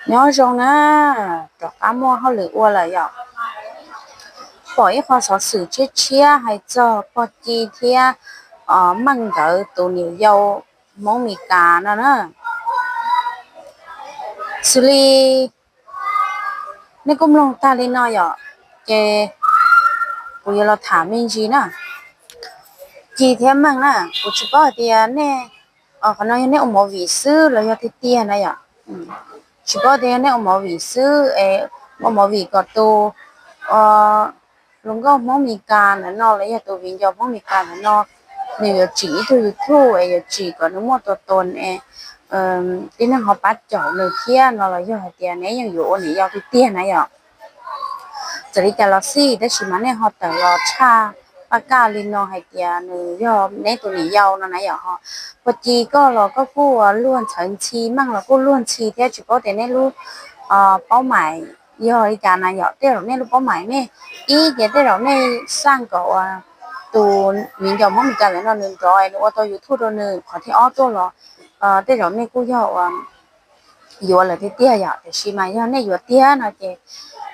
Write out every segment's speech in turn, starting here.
Nyob zoo na, rov qab muaj hauj lwm ua lawm yom. Pom ib qho xov xwm tshiab tshiab hais txog pog Ci thiab Meej nkawd tus niam yau Hmoob Mes Kas no na. Xws li nej kuj mloog tag li no yom, ces kuv yuav los tham me ntsis na. Ci thiab Meej na, kuv tsis paub hais tias nej, qhov no yog nej ua movie xwb los yog tiag tiag na yom. Tsis paub tias yog nej ua movie xwb es ua movie kom tus hluas nkauj Hmoob Mes Kas ntawm no los yog tus viv ncaus Hmoob Mes Kas ntawm no, nws yuav tsim ib tug YouTube es yuav tsim kom nws muaj tua tua es tib neeg ho pab caum nws thiab no los yog hais tias neb yeej yuav ua niam yau tiag tiag na yom. Txawm li cas los xij tab sis mas nej ho tawm los tshaj paj kaj li no hais tias nws yog neb tus niam yau no na yom. Ho pog Ci koj los koj kuj luag ntxhi, Meej los kuj luag ntxhi thiab, tsis paub tias nej lub paub mais yog li cas na yom. Tej zaum nej lub paub mais nej, ib ces tej zaum nej xaj kom tus viv ncaus Hmoob Mes Kas ntawm no nws nrov nws ua tau YouTube rau nws, qhov thib ob tuaj los tej zaum nej kuj yog ua yuav lawm tiag tiag yom. Tiam sis mas yog nej yuav tiag no ces,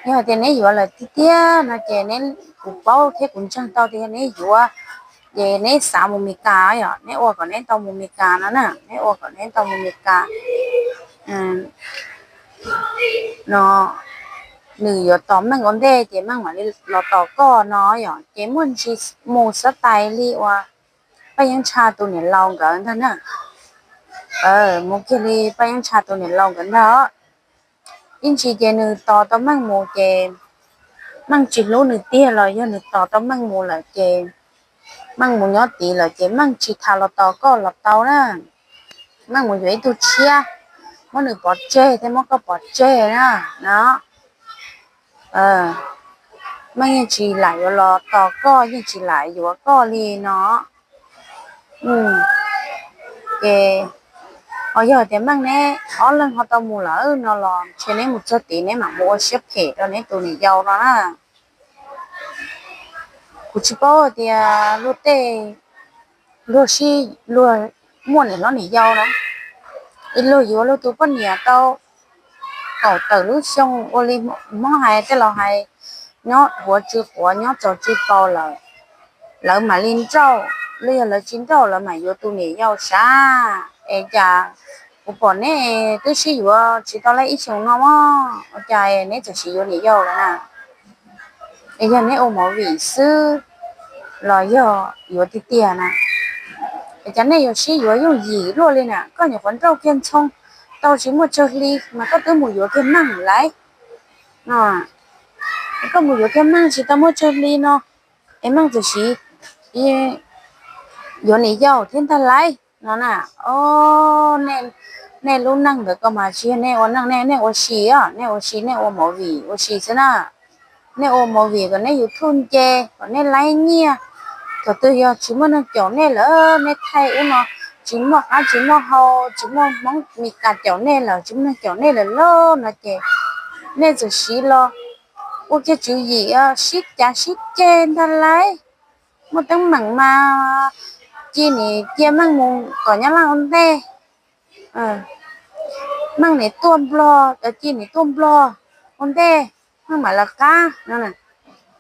yog hais tias neb yuav lawm tiag tiag no ces neb, kuv paub thiab kuv ntseeg tau tias yog neb yuav, ces neb xav mus Mes Kas yom, neb ua kom neb tau mus Mes Kas no na, neb ua kom neb tau mus Mes Kas no, nws yuav tos Meej ua ntej ces Meej mam li los tos koj no yom. Ces muaj ntsis mus xav tais li uas Paj Yeeb Ntsha tus niam laus nkawd ntag na. Mus kiag li Paj Yeeb Ntsha tus niam laus nkawd ntag. Ib ntsis ces nws tos tau Meej mus ces Meej tsis hlub nws tiag los yog nws tos tau Meej mus lawm ces Meej mus nyob tid lawm ces Meej tsis tham los tos koj los tau na. Meej mus yuav ib tug tshiab, muab nws pov tseg thiab muab koj pov tseg na no. Meej yeej tsis lam yuav los tos koj, yeej tsis lam yuav koj li no. Ces ho yog tias Meej neb ob leeg ho tau mus lawm no los ntshe neb mus txog tid neb mam mus ua siab phem rau neb tus niam yau no na. Kuv tsis paub tias luag tej, luag sib, luag muaj niam hlob niam yau na, luag yuav luag tus poj niam tau kaum tawm lub xyoo ua li Hmoob hais tej laus hais, nyob huav tsw quav nyob txaus tsw paus lawm, lawv mam li nrauj, los yog lawv tsis nrauj lawv mam yuav tus niam yau sav. Es cas kuv pom neb twb sib yuav tsis tau lawm ib xyoos no mog, ua cas neb txawm sim yuav niam yau lawm na? Es yog neb ua movie xwb los yog yuav tiag tiag na? Es cas nej yuav sib yuav yooj yim luaj li na? Koj nyuam qhuav nrauj kiag ntxhoo tau tsis muaj tsawg hli mas koj twb mus yuav kiag Meej lawm. Koj mus yuav kiag Meej tsis tau muaj tsawg hli no es Meej txawm sim yuav niam yau thiab ntag lauj no na. Nej lub neej ntawd koj mas tsis yog nej ua neej, nej ua si os, nej ua si, nej ua movie ua si xwb na. Nej ua movie kom neb YouTube nce, kom nej laib nyiaj. Thaum twg yog tsis muaj neeg caum nej lawm, nej thaij ub no, tsis muaj qab tsis muaj hau, tsis muaj Hmoob Mes Kas caum nej lawm, tsis muaj neeg caum nej lawm lauj no ces nej txawm siv los ua kiag tswv yim sib cav sib ceg ntag lauj. Muaj teeb meem mas Ci nim cia Meej mus kom Nyab Laj ua ntej, Meej nim tuaj Nplog, Ci nim tuaj Nplog ua ntej, Meej mam lawv qab no.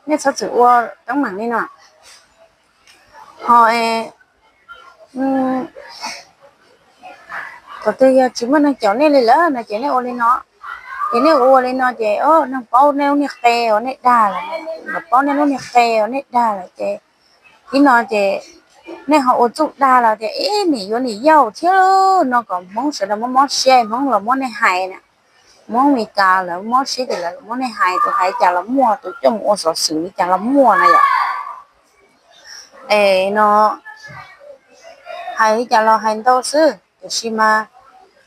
Nej txhob txwm ua teeb meem li no. Ho thaum twg yog tsis muaj neeg caum nej li lawm no ces nej ua li no. Ces nej ua ua li no ces neeg paub nej lub niag qe uas nej dag lawm, lawv paub nej lub niag qe uas nej dag lawm ces ib no ces nej ho ua txuj dag los tias ib nim yuav nim yauj thiab no kom Hmoob sawv daws mob mob siab, Hmoob los muab nej hais na. Hmoob Mes Kas lawv mob siab ces lawv muab nej hais, tus hais cas los muaj, tus coj mus ua xov xwm li cas los muaj na yom. Es no hais li cas los hais ntau xwb, tiam sis mas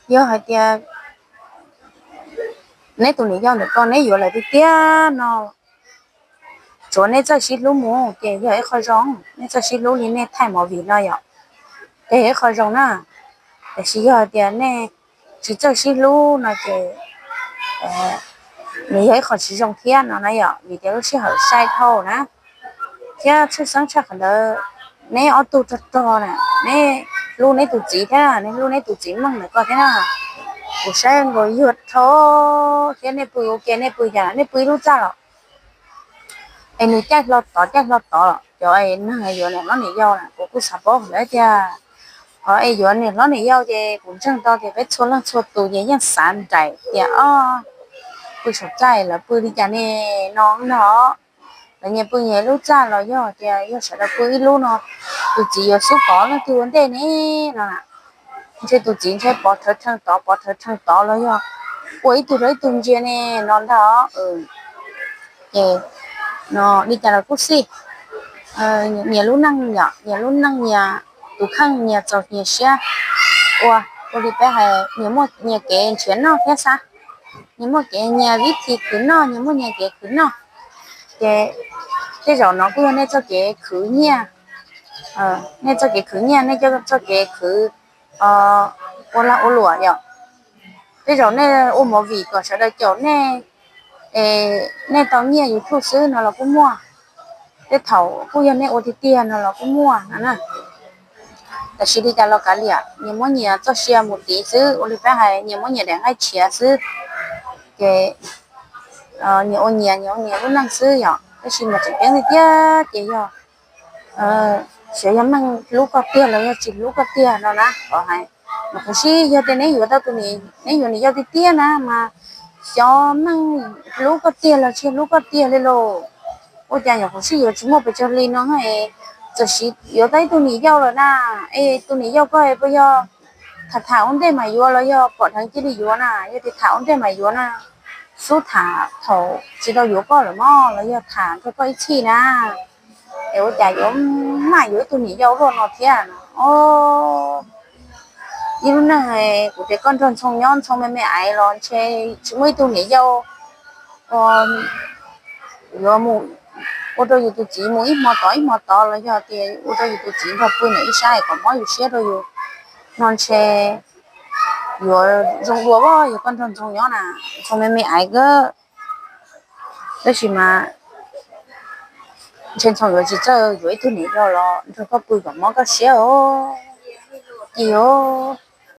yog hais tias neb tus niam yau ntawm ko neb yuav lawm tiag tiag no, tsuav nej txawj sib hlub mus ces yog ib qho zoo, nej txawj sib hlub li nej thaij movie no yom, ces yog ib qho zoo na. Tiam sis yog hais tias nej tsis txawj sib hlub no ces nws yog ib qho tsis zoo thiab no na yom, vim tias lub sij hawm sai dhau na. Thiab tshwj xeeb tshaj qhov ntawd, neb ob tug rog rog na, neb hlub neb tus txiv thiab, neb hlub neb tus txiv Meej ntawm ko thiab na. Kuv saib nkaus yuag dhau thiab, nej pw ua ke, nej pw cas, nej pw ib lub txaj los es nws caij hlo tod caij hlo tod los cov neeg yuav niam hlob niam yau na, kuv kuj xav paub lawm tiag. Qhov es yuav niam hlob niam yau ces kuv ntseeg tau tias peb txhua leej txhua tus ces yeej xav nraim tias, o, pw saum txaj lawv pw li cas ne no ntag. Lawv nyias pw nyias lub txaj los yog tias yog sawv daws pw ib lub no, tus txiv yuav xub pov leej twg ua ntej ne no. Ntshe tus txiv ntshe pov rhawv rheej tod pov rhawv rheej tod los yog ua ib tug rau ib tug ntsia ne no ntag. Ces no li cas los kuj xij, nyias lub neej yom, nyias lub neej nyias tus kheej nyias txaus nyias siab ua. Ua li peb hais nyias muaj nyias kev nrhiav noj thiab xav, nyias muaj kev nyias vib thi khwv noj, nyias muaj nyias kev khwv noj. Ces tej zaum no kuj yog nej txoj kev khwv nyiaj, nej txoj kev khwv nyiaj, nej txoj kev khwv ua lag ua luam yom. Tej zaum nej ua movie kom sawv daws caum nej, nej tau nyiaj YouTube xwb no los kuj muaj. Tej thaum kuj yog nej ua tiag tiag no los kuj muaj no na. Tab sis li cas los kav liam, nyias muab nyias txoj sia mus tiv xwb, ua li peb hais nyias muab nyias daim nqaij tshiav xwb. Ces nyias ua nyias, nyias ua nyias lub neej xwb yom. Tab sis mas tseem ceeb tiag tiag ces yog xyov yog neeg hlub koj tiag los yog tsis hlub koj tiag no na. Qhov hais, nyuam qhuav sib yog tias neb yuav tau tus, neb yuav niam yau tiag tiag na mas xyov neeg hlub koj tiag los tsis hlub koj tiag li lauj. Ua cas nyuam qhuav sib yuav tsis muaj pes tsawg hli no, txawm sis yuav tau ib tug niam yau lawm na. Es tus niam yau koj puas yog tham tham ua ntej mas yuav los yog pom dheev cia li yuav na? Yog tias tham ua ntej mas yuav na, xub tham thaum tsis tau yuav koj lawm mog los yog tham nrog koj ib txhij na? Es ua cas yuav maj yuav ib tug niam yau luaj no thiab? Ib lub neej kuv tias koj nrog Ntxhoo nyob, Ntxhoo me me aiv los ntshe tsis muaj ib tug niam yau yuav mus ua rau yus tus txiv mus ib hmo tod ib hmo tod los yog tias ua rau yus tus txiv nrog pw ntawm ib sab es kom mob yus siab rau yus no ntshe yuav zoo dua as yog koj nrog Ntxhoo nyob na, Ntxhoo me me aiv kawg. Tab sis mas ntshe Ntxhoo yuav tsis txawj yuav ib tug niam yau los nrog koj pw kom mob koj siab os. Cia os.